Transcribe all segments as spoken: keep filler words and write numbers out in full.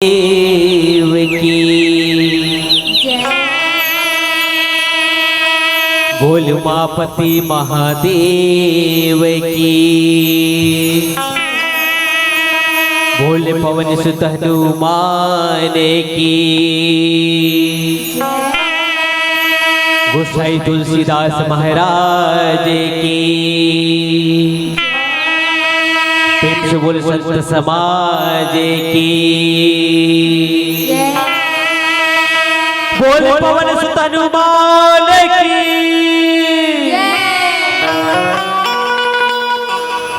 देव की। बोल उमापति महादेव की। बोल पवन सुत हनुमान की। गोसाई तुलसीदास महाराज की। प्रेम से बोल संत समाज की। बोल पवन सुत हनुमान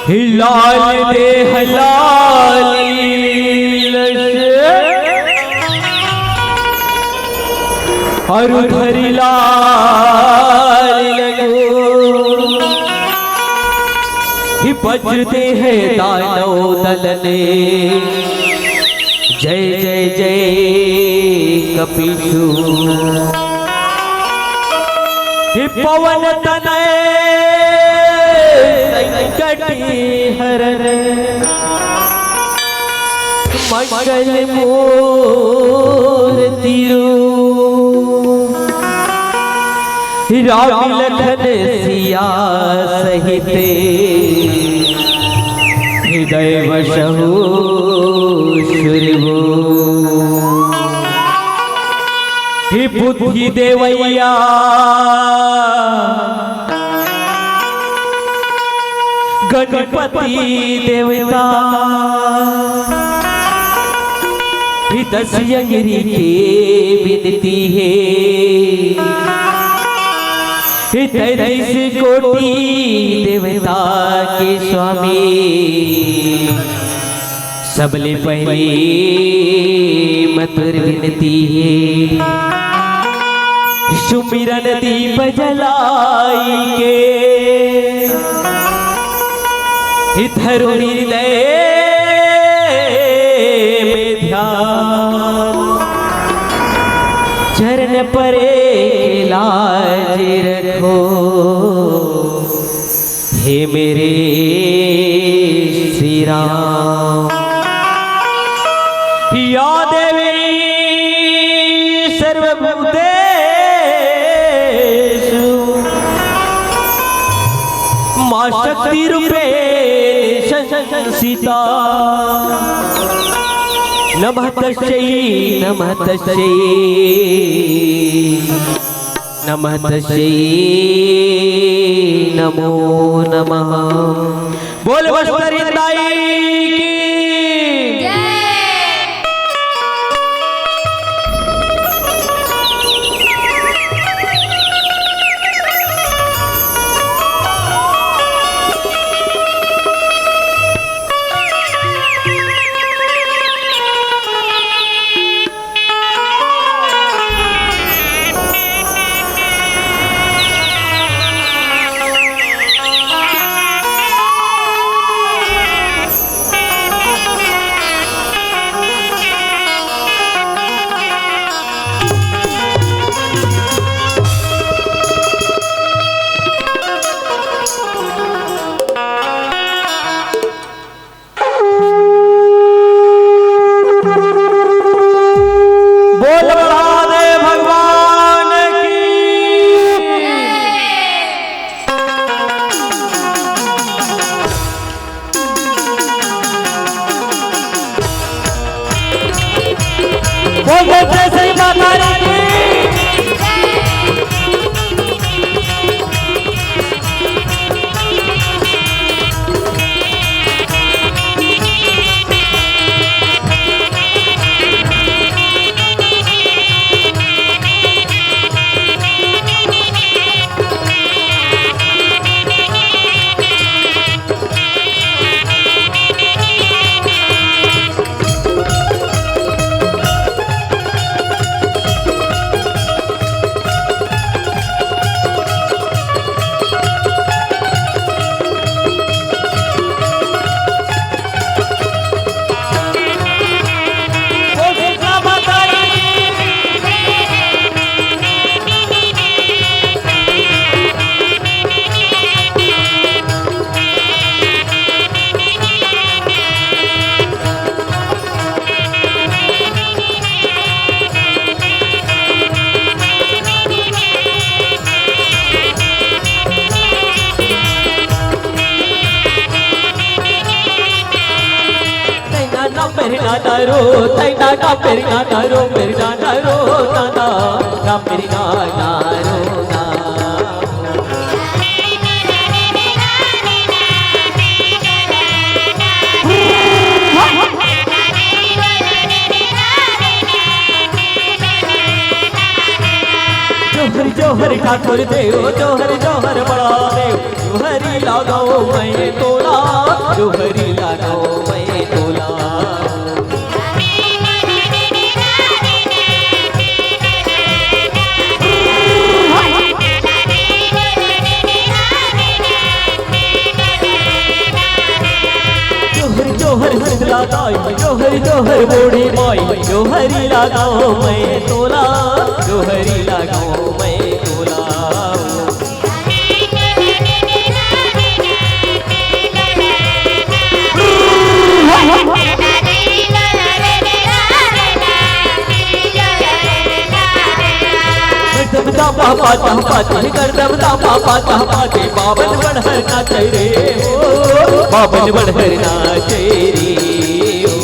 की। लाल देह लाल लस अरु धरि लाल लंगोट। वज्र देह दानव दलने। जय जय जय कपीसु। हे पवन तनय संकट हरण। मंगल मूर्ति रूप। राम लखन सिया सहित। हृदय वसहु सुरभूप। हे बुद्धि देवैया गणपति देवता। हे दस अंगरी के बिनती हे। हे तैंतीस कोटि देवता के स्वामी। सबले पहली मधुर बिनती हे। सुमिरन दीप जलाई के। हे धरु हृदय में ध्यान। चरण परे लाज रखो। हे मेरे श्री राम। या देवी सर्वभूतेषु। माँ शक्ति रूपे संसिता। नमः तस्यै नमः तस्यै। नमः तस्यै नमो नमः। बोल वस्त्र हृदय की। रो तैना ना मेरी ना ना रो मेरी ना ना रो ना ना ना मेरी ना ना रो ना। जोहर जोहर ठाकुर देव, जोहर जोहर बड़ा देव, जोहरी लगाओ मैं तोला, जोहरी लगाओ मैं तोला। जोहर जोहर शीतला दाई, जोहर जोहर बूढ़ी माई, जोहरी लगाओ मैं तोला, जोहरी लगाओ मैं तोला। करदम दा पापा दा पाते, करदम दा पापा दा पाते, बावन बड़हर नाचे रे हो, बावन बड़हर नाचे रे हो।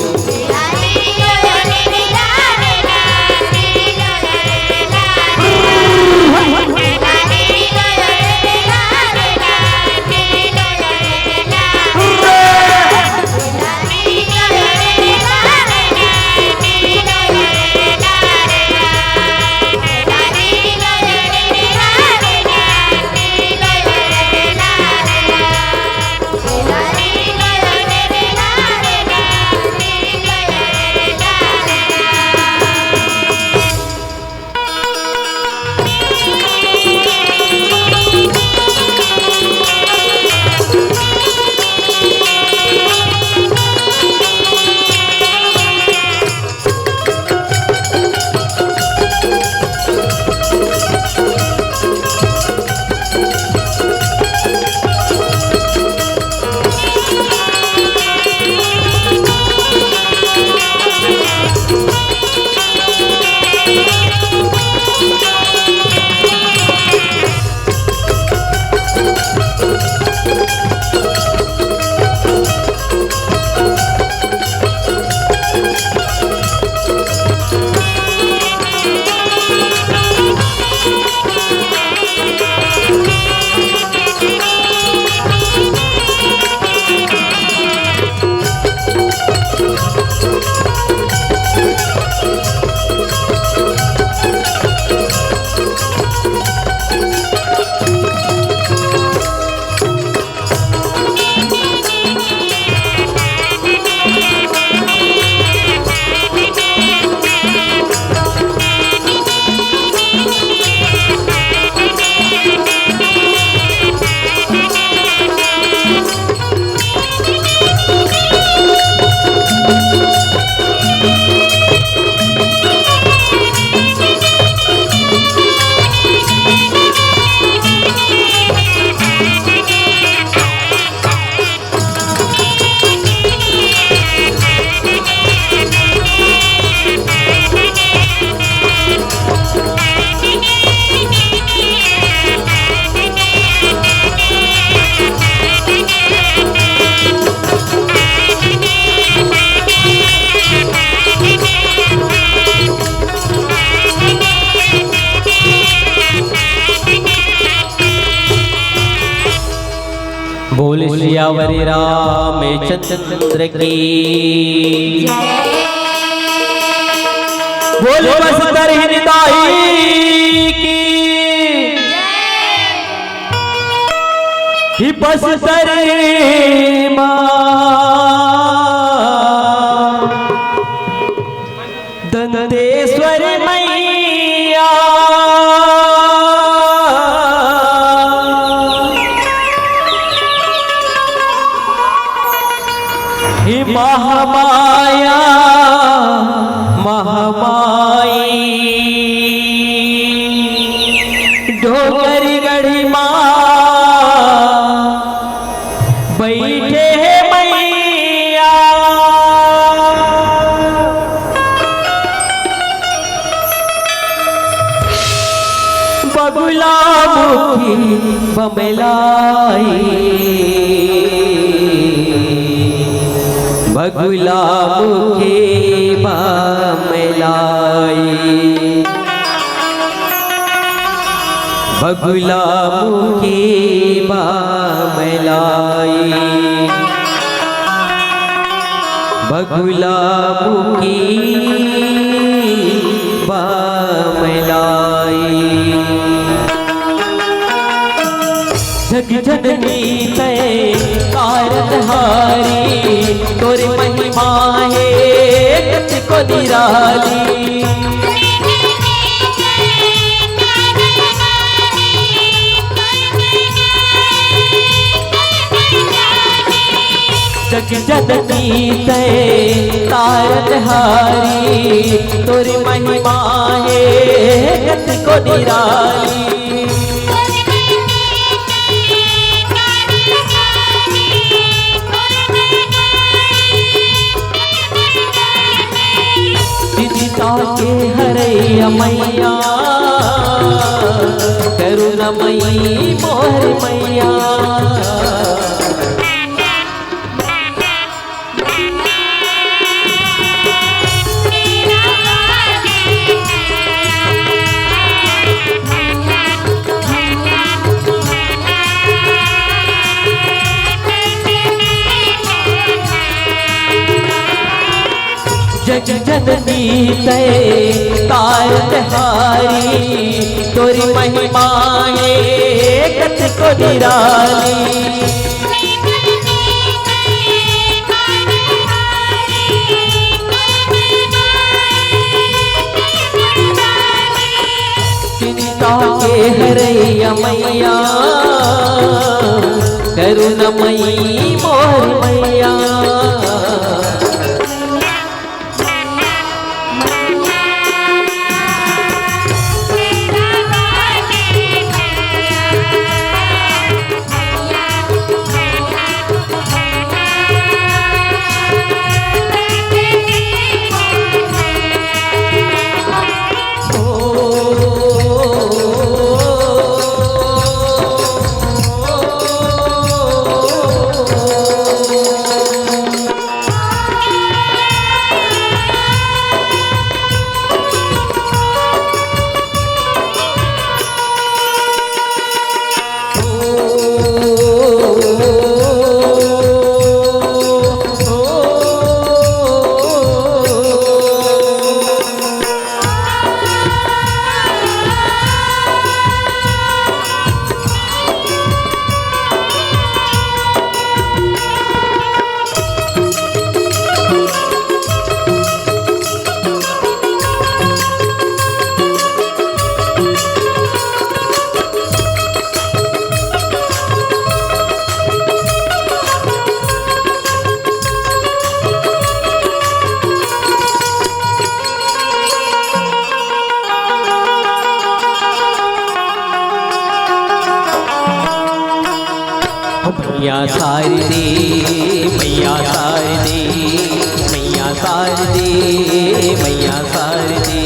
बोल सियावर रामचंद्र की। बोल बस्तर हिरदाई की। कि बस्तर माँ दंतेश्वर मैया। हे महामाया महामाई डोंगरगढ़ी माँ बइठे हे मैया। बगुला मुखी बमलाई बगुला मुखे बामलाई, बगुला मुखे बामलाई, बगुला मुखे बामलाई। जग जननी तै तारनहारी, तोर महिमा हे कतको निराली। जग जननी तै तारनहारी, तोर महिमा हे कतको निराली। चिंता के हरैया मैया, करुणामयी मोर मैया। जग जननी तै तारनहारी, तोर महिमा हे कतको निराली। चिंता के हरैया मैया, करुणामयी मोर मैया। मैया शारदे, मैया शारदे, मैया शारदे, मैया शारदे।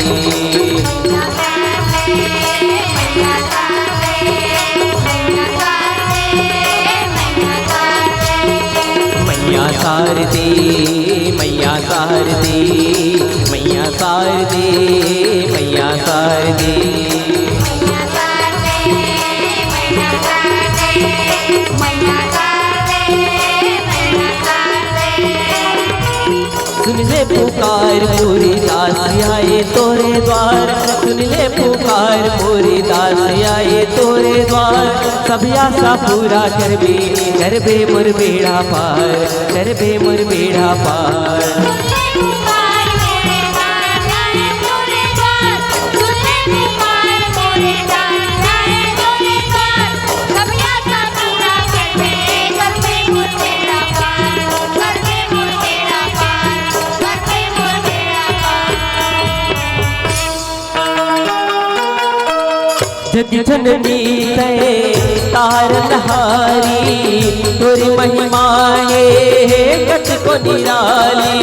मैया शारदे, मैया शारदे, मैया शारदे, मैया शारदे। सुन ले पुकार मोरी दास आए तोरे द्वार, सुन ले पुकार मोरी दास आए तोरे द्वार। सब आशा पूरा करबे, करबे मोर बेड़ा पार, करबे मोर बेड़ा पार। जग जननी तै तारनहारी, तोर महिमा हे कतको निराली।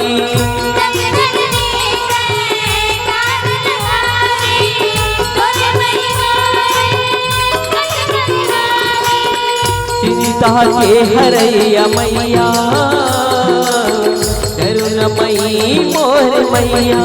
चिंता के हरैया मैया, मई मोर मैया।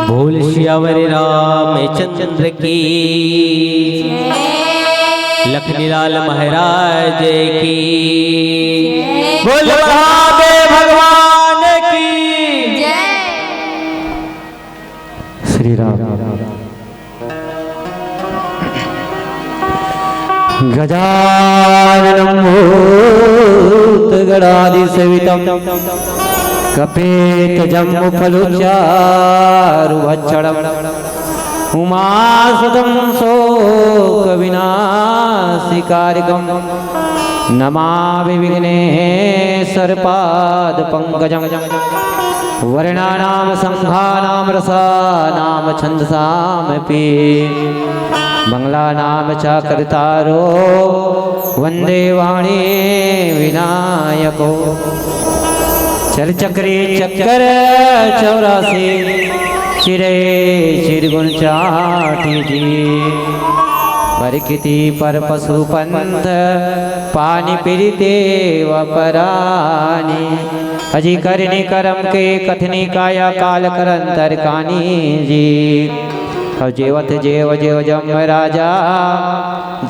बोल सियावर रामचंद्र की, लखनीलाल महाराज की, बोल महादेव भगवान की। श्री राम। गजाननं भूतगणादिसेवितं कपित्थजम्बूफलचारुभक्षणम् उमासुतं शोकविनाशकारिकं नमामि विघ्नेश्वरपादपङ्कजम्। वर्णानां संघानां रसानां छन्दसामपि मङ्गलानां च कर्तारो वन्दे वाणी विनायको। चल चक्री चक्कर चौरासी चिरे चिरगुन चाटी जी। प्रकृति पर पशु पंथ पानी पीरिते व परानी। अजी करनी करम के कथनी काया काल करंतर कानी जी। और जेवत जेव जेव जम राजा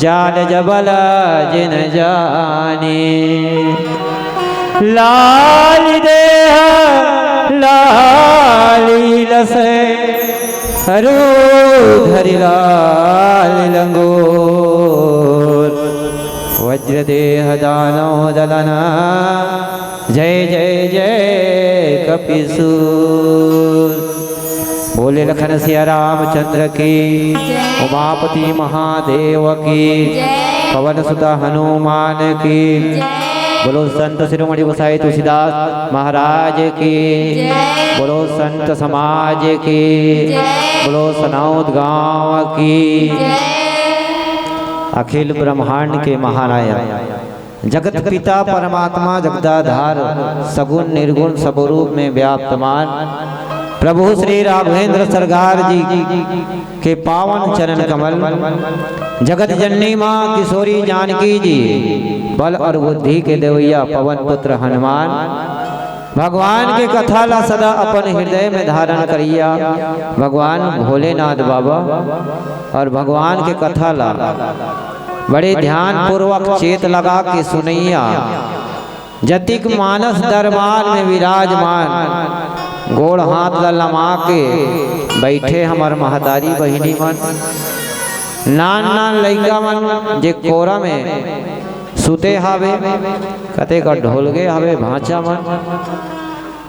जाल जबल जिन जानी। लाल देह लाल लस अरु धरि लाल लंगोर। वज्र देह दानव दलन जय जय जय कपिसूर। बोले लखन सिया रामचंद्र की, जय। उमापति महादेव की, जय। पवन सुत हनुमान की, जय। बोलो संत शिरोमणि गोसाई तुलसीदास महाराज की, जय। बोलो संत समाज की, जय। बोलो सनौद गांव की। जय। अखिल ब्रह्मांड के महानायक जगत पिता परमात्मा जगदाधार सगुण निर्गुण सब रूप में व्याप्तमान प्रभु श्री राघवेंद्र सरकार जी के पावन चरण कमल, जगत जननी माँ किशोरी जानकी जी, बल और बुद्धि के देवैया पवन पुत्र हनुमान, भगवान के कथा ला सदा अपन हृदय में धारण करिया, भगवान भोलेनाथ बाबा और भगवान के कथा ला बड़े ध्यान पूर्वक चेत लगा के सुनैया। जतिक मानस दरबार में विराजमान, गोड़ हाथ ला लमा के बैठे हमर महतारी बहिनी मन, नान नान लइका मन जे कोरा में सुते हावे, कते का ढोलगे हावे भांचा मन,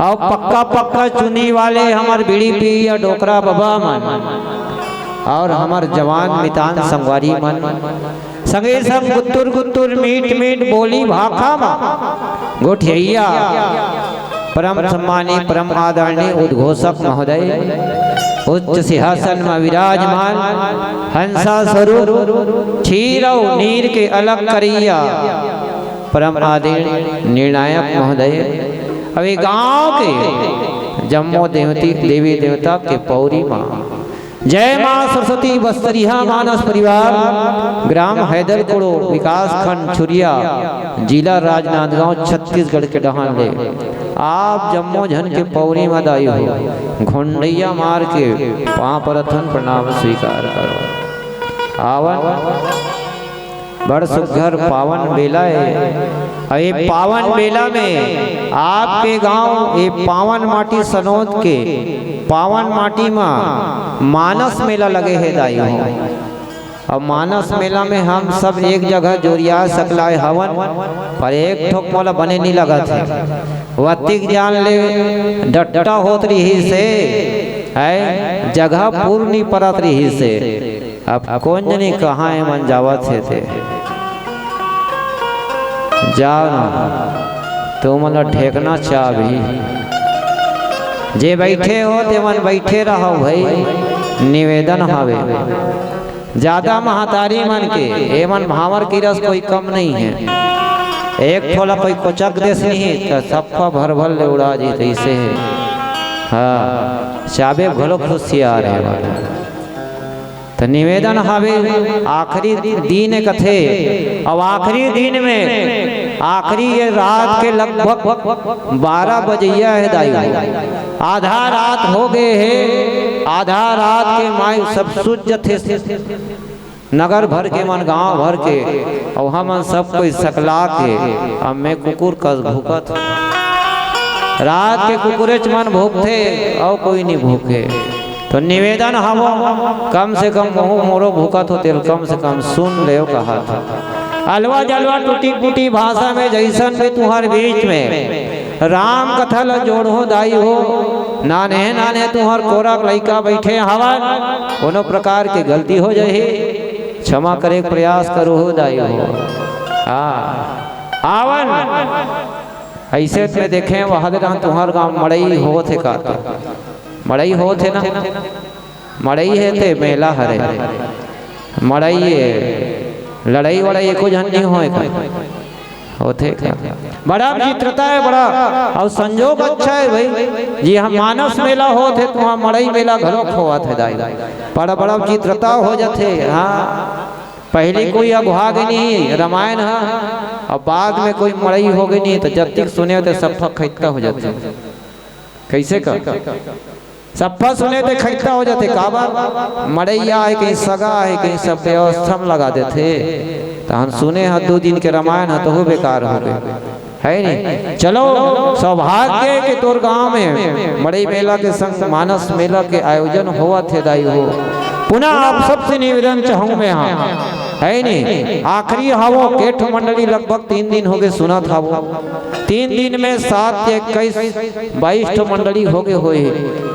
अउ पक्का पक्का चुनी वाले हमर बीड़ी पिया डोकरा बबा मन, और हमर जवान मितान संगवारी मन, संगे संग गुत्तुर गुत्तुर मीठ मीठ बोली भाखा मा गोठियैया परम सम्मानी परम आदरणीय उद्घोषक महोदय, उच्च सिंहासन में विराजमान, हंसा स्वरूप क्षीर अउ नीर के अलग करैया परम आदरणीय निर्णायक महोदय, अउ ये गांव के जम्मो देवती देवी देवता के पौरी माँ जय माँ सरस्वती बस्तरिहा मानस परिवार, ग्राम हैदरकुड़ो, विकास खंड छुरिया, जिला राजनांदगांव, छत्तीसगढ़ के डहान ले आप जम्मो झन के पौरी म दाई हो, घोंडैया मार के पाँव परथन, प्रणाम स्वीकार करो। आवन बड़ सुघर पावन बेला ए। अउ ये पावन बेला में आपके गांव, ये पावन माटी सनोद के पावन माटी म मानस मेला लगे हे दाई हो। अउ मानस मेला में हम सब एक जगह जोरिया सकलाए हवन, पर एक ठोक मोला बने नी लगत हे। वतिक जान ले डट्टा होत रिहिस हे, है, जगह पूर नी परत रिहिस हे। अब कोन जनी कहाँ एमन जावत हे ते। जाव ना, तुमन ला ठेकना चाबही। जे बइठे हो, तेमन बइठे रहव भई, निवेदन हवे। जादा महतारी मन के, एमन भांवर कीरस कोई कम नइ हे। एक ठो ला कोई कोचक देस नहीं, त सफ्फा भर भर ले उड़ा जी, तइसे हे। हाँ, चाबे घलो खुशियार हे। त निवेदन हवे, आखिरी दिन कथे, अउ आखिरी दिन में, आखिरी ये रात के लगभग बारह बजइया हे दाई हो। आधा रात हो गे हे, आधा रात के माई सब सुत जथे। नगर भर के मन, गांव भर के, अउ हमन सब कोई सकला के, अब में कुकुर कस भूकत हो। रात के कुकुरेच मन भूकथे, अउ कोई नी भूके। तो निवेदन हवो, कम से कम महू मोरो भूकत हो तेल, कम से कम सुन लेव कहत हो। अलवा जलवा टूटी फूटी भाषा में जइसन भी तुंहर बीच में राम कथा ल जोड़हूं दाई हो। नान्हे नान्हे तुंहर कोरा लइका बइठे हवन, कोनो प्रकार के गलती हो जाही, क्षमा करे के प्रयास करहू दाई हो। हाँ, आवन। अइसे में देखे, वह दिन तुंहर गांव मड़ई होत हे का? मड़ई होत हे ना? मड़ई हे ते मेला हरे। मड़ई हे, लड़ई वड़ई एको झन नहीं होय का? होथे का? बड़ा विचित्रता हे, बड़ा। अउ संजोग अच्छा हे भई, जी हाँ, मानस मेला होत हे, तुंहर मड़ई मेला घलोक होवत हे दाई। बड़ा, बड़ा विचित्रता हो जाथे। हाँ, पहिली कोई अगुवा गे नहीं रमायन ह, अउ बाद में कोई मड़ई हो गे नहीं, त जतिक सुने होते सफ्फा खैता हो जाथे। कइसे का? सफ्फा सुने ते खैता हो जाथे। काबर? मड़इया हे, कहीं सगा हे, कहीं सब व्यवस्था में लगा देथे। तहन सुने ह दू दिन के रमायन ह, तहू बेकार हो गे। हे नहीं? चलो, सौभाग्य हे कि तोर गांव में मड़ई मेला के संग मानस मेला के आयोजन होवत हे दाई हो। पुनः आप सबसे निवेदन चाहूं मैं, हाँ, हे नहीं? आखिरी हवो, के ठो मंडली लगभग तीन दिन हो गे सुनत हवो। तीन दिन में सात या इक्कीस, बाईस ठो मंडली हो गे होही।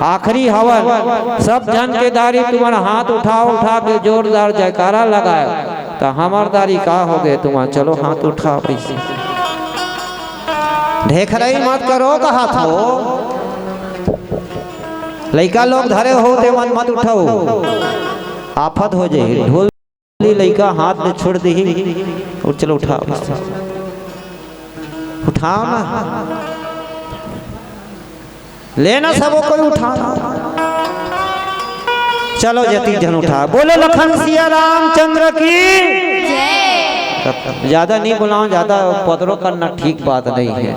आखिरी हवन, सब झन के दारी तुमन हाथ उठा उठा के जोरदार जयकारा लगाए, त हमर दारी का हो गे तुमन? चलो हाथ उठाओ। ढेखरई मत करो कहत हो, लइका लोग धरे हो तेमन मत उठाओ, आफत हो जाही। ढोल लइका हाथ ले छोड़ देही। अउ चलो उठाओ, उठाओ ना, लेना सबो कोई उठाओ। चलो जतिक झन उठा, बोलो लखन सिया रामचंद्र की। जय। ज्यादा नहीं बुलाओ, ज्यादा पदरो करना ठीक बात नहीं हे,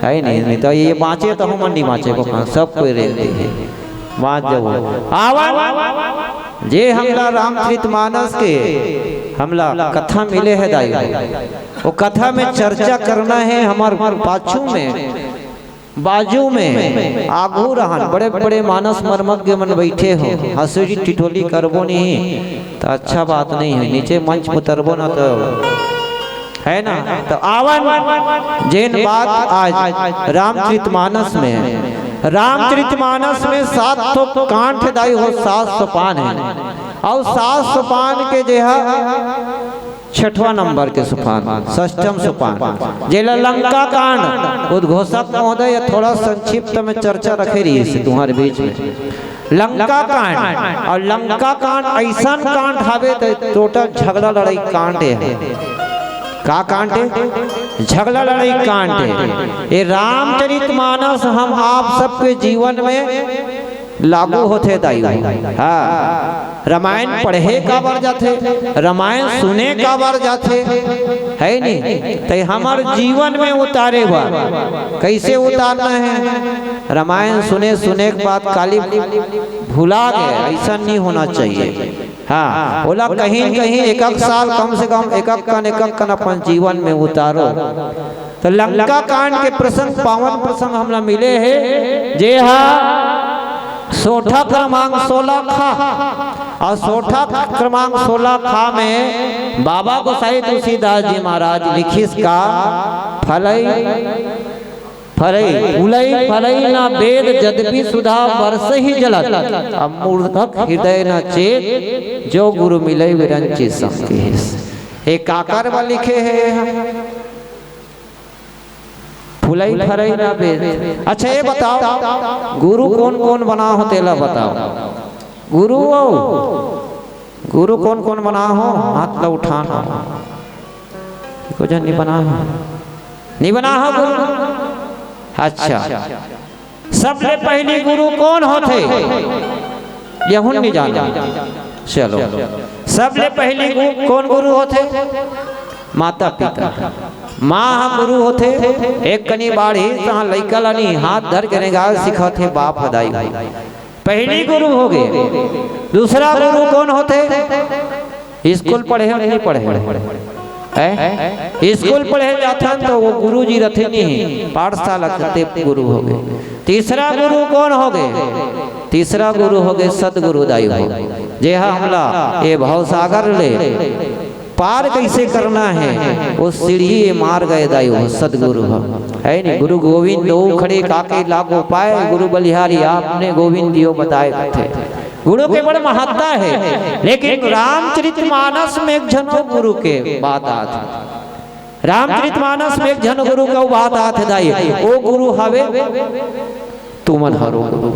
हे नहीं? नहीं तो ये बाँचे तो हमन नहीं बाँचे को कहाँ, सब कोई रेंगथे। बाँच जाओ। आवा, जे हमला रामचरित मानस के हमला कथा मिले हे दाई, वो कथा में चर्चा करना हे हमर पाछू में, बाजू में, आगू रहन, बड़े बड़े मानस मर्मज्ञ मन बइठे हो, हँसी ठिठोली करबो नहीं त अच्छा बात नहीं हे, नीचे मंच में उतरबो ना तो, हे ना? तो आवन, जेन बात आज रामचरित मानस में, रामचरित मानस में सात ठो कांड दाई हो, सात सोपान हे, अउ सात सोपान के जे ह छठवां नंबर के सोपान, षष्ठम सोपान, जेला लंका कांड, उद्घोषक महोदय थोड़ा संक्षिप्त में चर्चा रखे रहिस तुंहर बीच में। लंका कांड, अउ लंका कांड अइसन कांड हवे त total झगड़ा लड़ई कांड हे। का कांड हे? झगड़ा लड़ई कांड हे। ये रामचरित मानस हम आप सबके जीवन में लागू होथे दाई। हाँ, रमायन पढ़े काबर जाथे, रमायन सुने काबर जाथे, हे नहीं? ते हमर जीवन में उतारे बर, कइसे उतारना हे? रमायन सुने, सुने के बाद काली भुला गे, अइसन नहीं होना चाहिए। हाँ, ओला कहीं न कहीं एक एक साल, कम से कम एक एक कन, एक एक कन अपन जीवन में उतारो। तो लंका कांड के प्रसंग, पावन प्रसंग हमला मिले हे, जे हा सोठा क्रमांक सोलह खा, अउ सोठा क्रमांक सोलह खा में बाबा गोसाई तुलसीदास जी महाराज लिखिस का, फलई फरई, फुलई फरई न बेद, जदपि सुधा बरसहि जलत, अब मूरख हृदय न चेत, जो गुरु मिलई विरंचि सम किहिस। ए काकर बर लिखे हे? फुलई फरई न बेद। अच्छा, ये बताओ, गुरु कोन कोन बना हो, तेला बताओ। गुरु हो, गुरु कोन कोन बना हो, हाथ ला उठाना। एको झन नइ बना हो, नइ बना हो गुरु। अच्छा, सबले पहिली गुरु कोन होथे? यहू नइ जानो। चलो, सबले पहिली गु-, कोन गुरु होथे? माता पिता। माँ ह गुरु होथे। एक कनी बाढ़ही तहाँ लइका ला नी हाथ धर के रेंगाय सिखाथे, बाप ह दाई। पहिली गुरु होगे। दूसरा गुरु कोन होथे? स्कूल पढ़े हो, नइ पढ़े हो? हैं? स्कूल पढ़े जाथन तो वो गुरु जी रथे नहीं, पाठशाला के ते गुरु होगे। तीसरा गुरु कोन होगे? तीसरा गुरु होगे सतगुरु दाई हो, जे हा हमला ए भवसागर ले पार कइसे करना हे, वो सीढ़ी ए मार्ग ए दाई हो सतगुरु हो। हे नी, गुरु गोविंद दो खड़े काके लागो पाए, गुरु बलिहारी आपने गोविंद दियो बताए कथे। गुरु के बड़ महत्ता हे, लेकिन रामचरित मानस में एक झन अउ गुरु के बात आत हे। रामचरित मानस में एक झन गुरु के अउ बात आत हे दाई, ओ गुरु हवे तुमन हरो गुरु।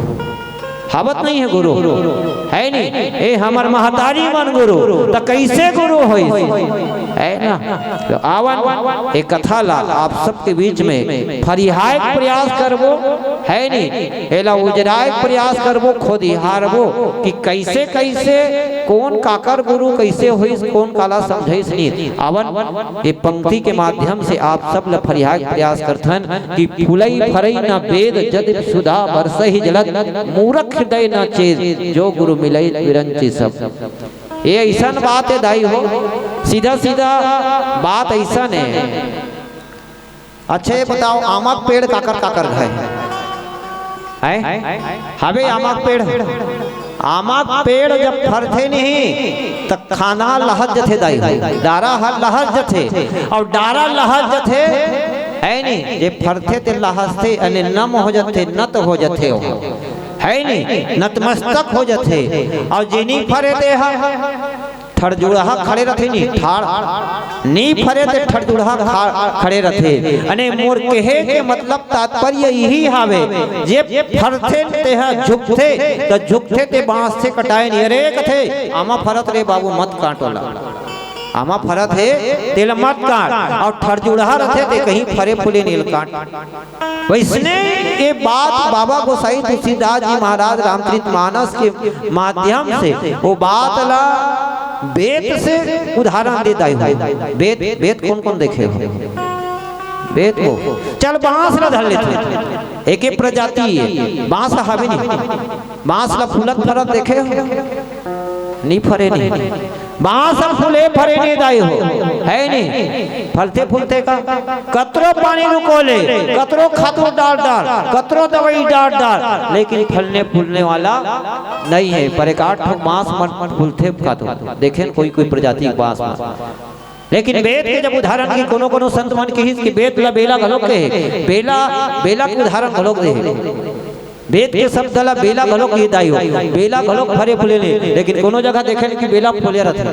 हावत नइ हे गुरु, हे नी? ए हमर महतारी मन गुरु, त कइसे गुरु होइस? हे ना? तो आवन, ए कथा ला आप सबके बीच में फरिहाय के प्रयास करबो, हे नी? एला उजराय के प्रयास करबो, खोदिहारबो कि कइसे कइसे कोन काकर गुरु कइसे होइस, कोन काला समझइस नी। आवन, ए पंक्ति के माध्यम से आप सब ल फरिहाय के प्रयास करथन कि फुलई फरई न बेद, जदपि सुधा बरसहि जलत, मूरख हृदय न चेत, जो गुरु मिलई विरंचि सम। ए अइसन बात हे दाई हो, सीधा सीधा बात अइसन हे। अच्छा, ये बताओ, आमा के पेड़ काकर काकर घर हे? हैं? हवे आमा के पेड़? आमा के पेड़ जब फरथे नहीं, त खाना लहत जथे दाई हो, डारा ह लहत जथे, अउ डारा लहत जथे, हे नी? जे फरथे ते लहसथे, अने नम हो जथे, नत हो जथे हो, हे नी? नतमस्तक हो जथे, अउ जे नी फरे ते ह ठड़जुड़हा खड़े रथे नी, ठाड़, नी फरे ते ठड़जुड़हा खा-, खड़े रथे। अने मोर कहे के मतलब तात्पर्य इही हावे, जे फरथे तेहा झुकथे, त झुकथे ते बांसथे कटाए नी। अरे कथे, आमा फरत रे बाबू, मत काट ओला। आमा फरत हे, तेला मत काट। अउ ठड़जुड़हा रथे ते कहीं फरे फूले नी ल काट। वइसने ये बात बाबा गोसाई तुलसीदास जी महाराज रामचरित मानस के माध्यम से वो बात ला बेत से उदाहरण दे दाई हो। बेत, बेत कोन कोन देखे हो? बेत वो चल बांस ला धर लेथे, एक एक प्रजाति हे, बांस हवे नहीं, बांस ला फूलत फरत देखे हो? नी फरे नहीं। बांस ह फूले फरे नी दाई हो, हे नी? फलथे फूलथे का? कतरो पानी रुको ले, कतरो खातू डार डार, कतरो दवई डार डार, लेकिन फलने फूलने वाला नइ हे। पर एकाध ठो बांस मन फूलथे खातू, देखेन कोई कोई प्रजाति के बांस मन। लेकिन बेत के जब उदाहरण की कोनो कोनो संत मन किहिस कि बेत ला बेला घलोक कहे, बेला, बेला के उदाहरण घलोक दे हे। बेत के शब्द ला बेला घलोक कहे दाई हो। बेला घलोक फरे फूले ले, लेकिन कोनो जगह देखे ले कि बेला फूले रथे,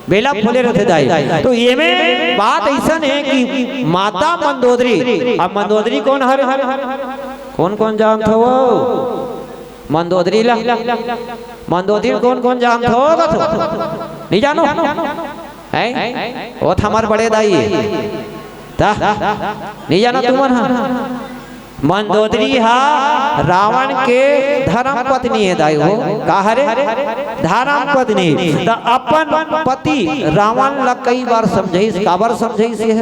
बेला फूले रथे दाई। तो एमे बात अइसन हे कि माता मंदोदरी, अब मंदोदरी कोन हरे? कोन कोन जानथो वो? मंदोदरी ला, मंदोदरी कोन कोन जानथो कथो? नहीं जानो? हैं? वो त हमर बड़े दाई हे। ता, नहीं जाना तुमन हा? मंदोदरी हा रावण के धर्म पत्नी हे दाई हो। का हरे? धर्म पत्नी। त अपन पति रावण ला कई बार समझाइस, काबर समझाइस हे?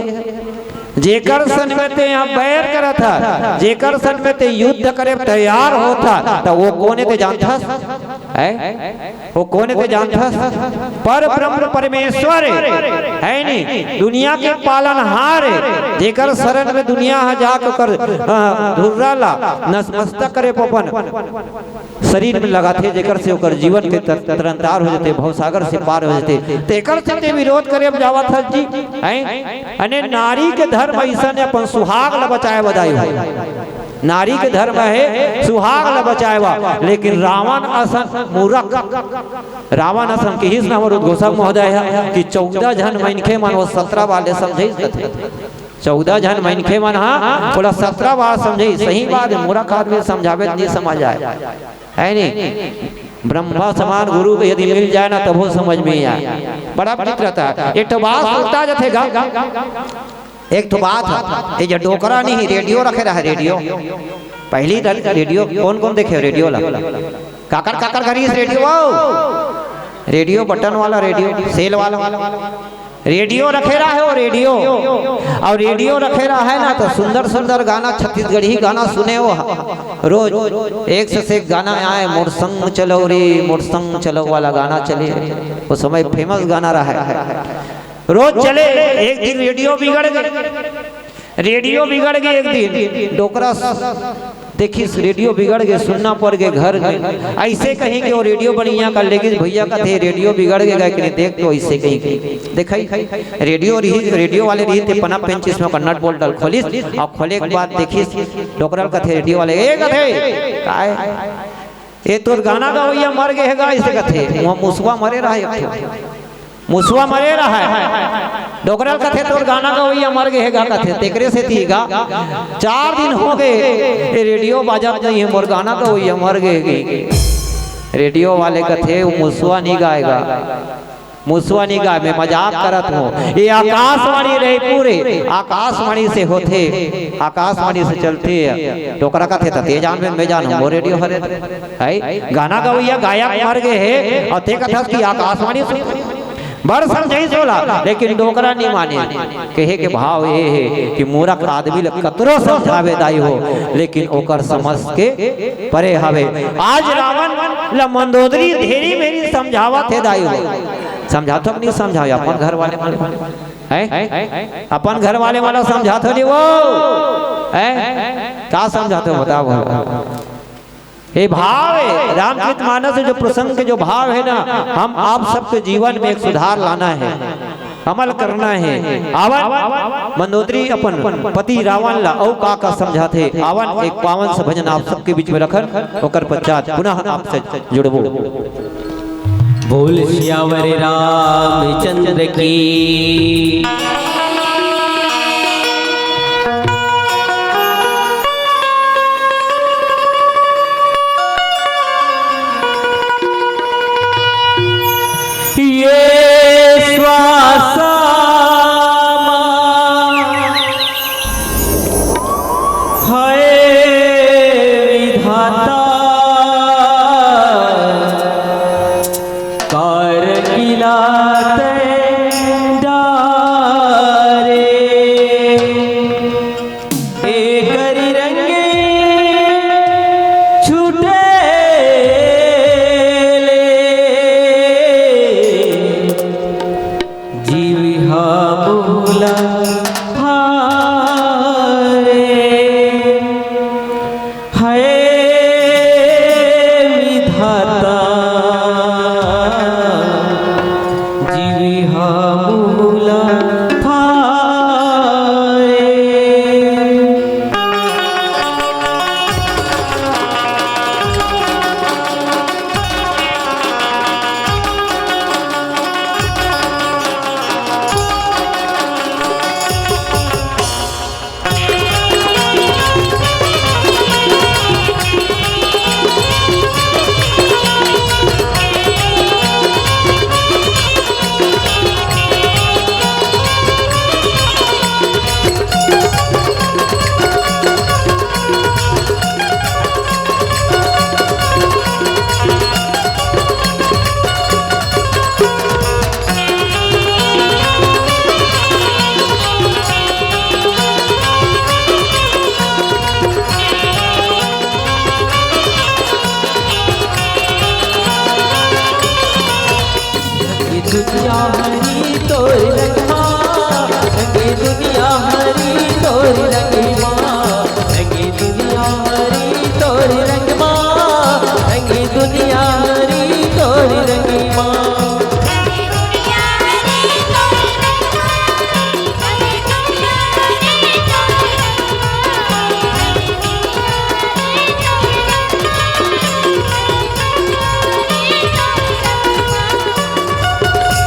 जेकर सन में ते यहाँ बैर करत हस, जेकर सन में ते युद्ध करे तैयार होत हस, त वो कोन ए ते जानथस? हैं? वो कोन ए ते जानथस? पर ब्रह्म परमेश्वर हे, है नी? दुनिया के पालनहार हे, जेकर शरण में दुनिया ह जाके ओकर, अ, धुर्रा ला नतमस्तक करे अपन शरीर में लगाथे, जेकर से ओकर जीवन के तर-, तरंतार हो जथे, भवसागर से पार हो जथे, तेकर से ते विरोध करे बर जावत हस जी, हैं? अने नारी के धर्म अइसन हे अपन सुहाग ला बचाए बर दाई हो। नारी के धर्म हे सुहाग ला बचाए बर, लेकिन रावण असन मूरख, रावण असन किहिस न हमर उद्घोषक महोदय ह कि चौदह झन मनखे मन वो सत्रह वाले समझे कथे। चौदह झन मनखे मन ह ओला सत्रह बार समझे, सही बात हे, मूरख आदमी समझाबे त नहीं समझ आए, है नी? ब्रह्मा समान गुरु के यदि मिल जाए ना, तभो समझ में आए। बड़ा विचित्र रहता हे। एक ठो बात सुनता जथे गा, एक ठो बात हे, ये जो डोकरा नहीं, रेडियो रखे रहा, रेडियो। पहली र-, रेडियो कोन कोन देखे रेडियो ला? काकर काकर घरी इस रेडियो आओ? रेडियो बटन वाला, रेडियो सेल वाला। रेडियो रखे रहा हे वो रेडियो, अउ रेडियो रखे रहा हे ना, त सुंदर सुंदर गाना, छत्तीसगढ़ी गाना सुने वो ह-, रोज एक से एक गाना आए, मोर संग चलो रे, मोर संग चलो वाला गाना चले, वो समय फेमस गाना रहा हे, रोज चले। एक दिन रेडियो बिगड़ गे, रेडियो बिगड़ गे एक दिन, डोकरा देखिस रेडियो बिगड़ गे, सुन्ना पड़ गे घर में। अइसे कहिके वो रेडियो बनिया कर लेगिस, भइया कथे रेडियो बिगड़ गे, गा कि नहीं देख तो, अइसे कहिके देखई रेडियो रही, रेडियो वाले रही ते पनप पेंचिस में ओकर नट बोल्ट ल खोलिस, अउ खोले के बाद देखिस डोकरा ल कथे रेडियो वाले, ए कथे, काय? ए तोर गाना गवइया मर गे हे गा, अइसे कथे। वहाँ मुसवा मरे रहा एक ठो। मुसवा मरे रहा हे। डोकरा ल कथे, "तोर गाना गवइया मर गे हे गा," कथे। तेकरे सेती गा, चार दिन हो गे, ए रेडियो बाजत नहीं हे, मोर गाना गवइया मर गे हे। रेडियो वाले कथे, "वो मुसवा नहीं गाए गा, मुसवा नहीं गाए, मैं मजाक करत हूँ। ये आकाशवाणी रहिपुर हे, आकाशवाणी से होथे, आकाशवाणी से चलथे।" डोकरा कथे, "त ते जानबे, मैं जानहूँ, मोर रेडियो हरे।" हैं? गाना गवइया गायक मर गे हे, अउ ते कथस कि आकाशवाणी से। बड़ समझाइस ओला, लेकिन डोकरा नहीं माने। कहे के भाव ये हे कि मूरख आदमी ल कतरो समझावे दाई हो, लेकिन ओकर समझ के परे हवे। आज रावण ल मंदोदरी ढेरी मेरी समझावत हे दाई हो। समझाथो कि नहीं समझावय? अपन घर वाले मन ल, हैं? अपन घर वाले मन ल समझाथो नहीं वो, हैं? का समझाथो बताओ भला? ये भाव हे, रामचरित मानस में जो प्रसंग के जो भाव हे ना, हम आप सबके जीवन में एक सुधार लाना हे, अमल करना हे। आवन मंदोदरी अपन पति रावण ला अउ का का समझाथे, आवन एक पावन सा भजन आप सबके बीच में रखन, ओकर पश्चात पुनः आपसे जुड़बो। बोल सियावर रामचंद्र की। ये श्वासा मा हाय विधाता, कारगिला तैं डारे। ए करी रंगे छूटे ले, जीव हा मोला हारे। हाय विधाता, जीव हा मोला हारे। हरी तोर रंग मा, रंगे दुनिया हरी तोर रंग मा, रंगे दुनिया हरी तोर रंग मा, रंगे दुनिया हरी तोर रंग मा।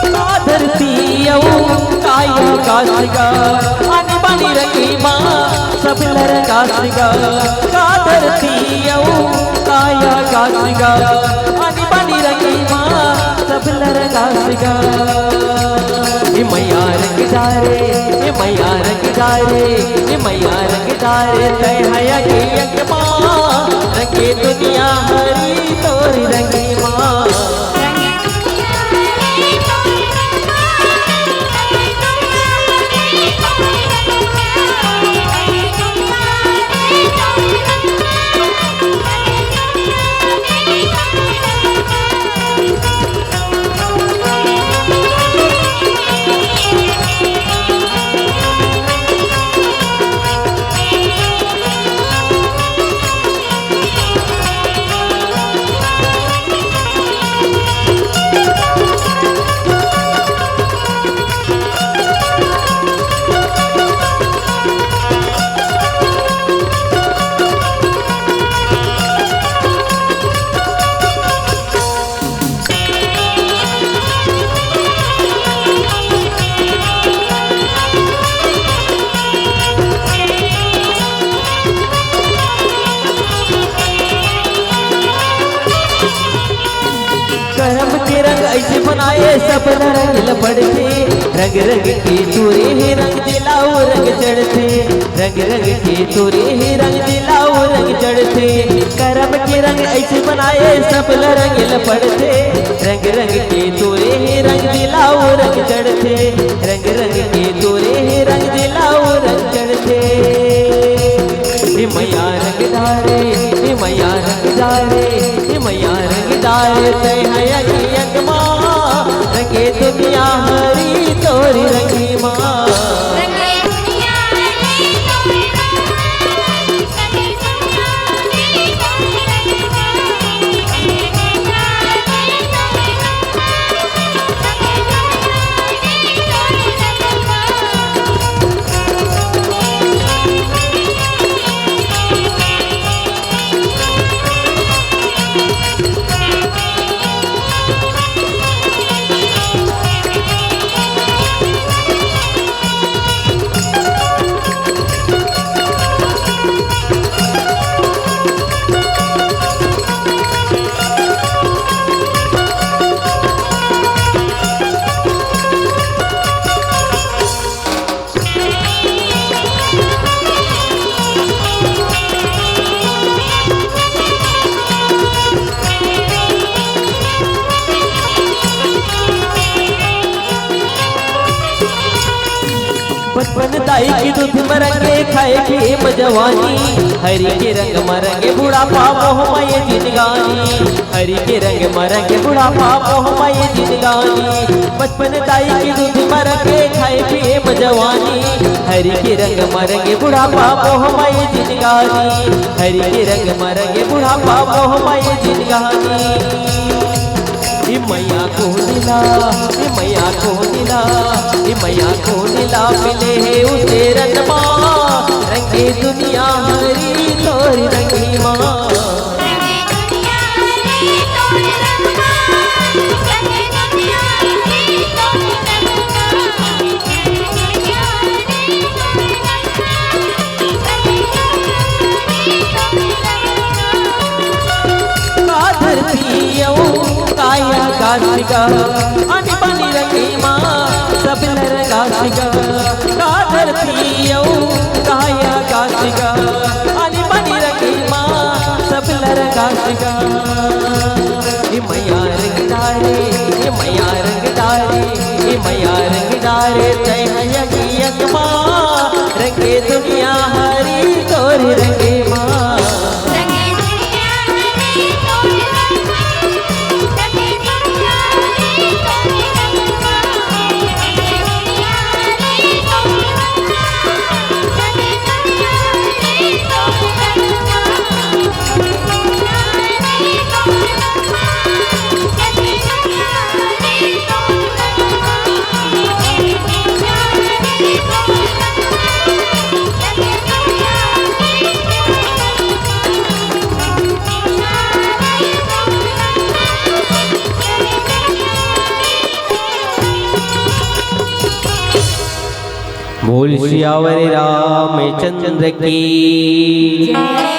का धरती अउ का आकाश गा, आनी बानी रंगी माँ, सब ल रंगास गा। का धरती अउ का आकाश गा, आनी बानी रंगी माँ, सब ल रंगास गा। ए मैया रंग डारे, ए मैया रंग डारे, ए मैया रंग डारे, तै हया के अंग माँ, रंगे दुनिया हरी तोरी रंगी माँ। करम के रंग ऐसे बनाए, सब ल रंग ल पड़थे। रंग रंग के तोरे हे रंग, जेला ओ रंग चढ़थे। रंग रंग के तोरे हे रंग, जेला ओ रंग चढ़थे। करम के रंग ऐसे बनाए, सब ल रंग ल पड़थे। रंग रंग के तोरे हे रंग, जेला ओ रंग चढ़थे। रंग रंग के तोरे हे रंग, जेला ओ रंग चढ़थे। हे मैया रंग डारे, हे मैया रंग डारे, हे मैया रंग डारे, तै हया के अंग मा, रंगे दुनिया हरी तोरी रंगी माँ। बचपन दाई के दूध म रंगे, खाए के म जवानी। हरी के रंग म रंगे बुढ़ापा, मोह म ये जिंदगानी। हरी के रंग म रंगे बुढ़ापा, मोह म ये जिंदगानी। बचपन दाई के दूध म रंगे, खाए पिए म जवानी। हरी के रंग म रंगे बुढ़ापा, मोह म ये जिंदगानी। हरी के रंग म रंगे बुढ़ापा, मोह म ये जिंदगानी। ए मैया कोनी ला, ए मैया कोनी ला, ए मैया कोनी ला मिले हे उसे रंगमा, रंगे दुनिया हरी तोरी रंगीमा। का धरती अउ का आकाश गा, आनी बानी रंगीमा, सब ल रंगास गा। का धरती अउ का आकाश गा, आनी बानी रंगीमा, सब ल रंगास गा। ए मैया रंग डारे, ए मैया रंग डारे, ए मैया रंग डारे, तै हया के अंगमा, रंगे दुनिया हरी तोरी रंगीमा। रंगे दुनिया हरी तोरी रंगीमा, रंगे दुनिया हरी तोरी रंगीमा। बोल सियावर रामचंद्र की।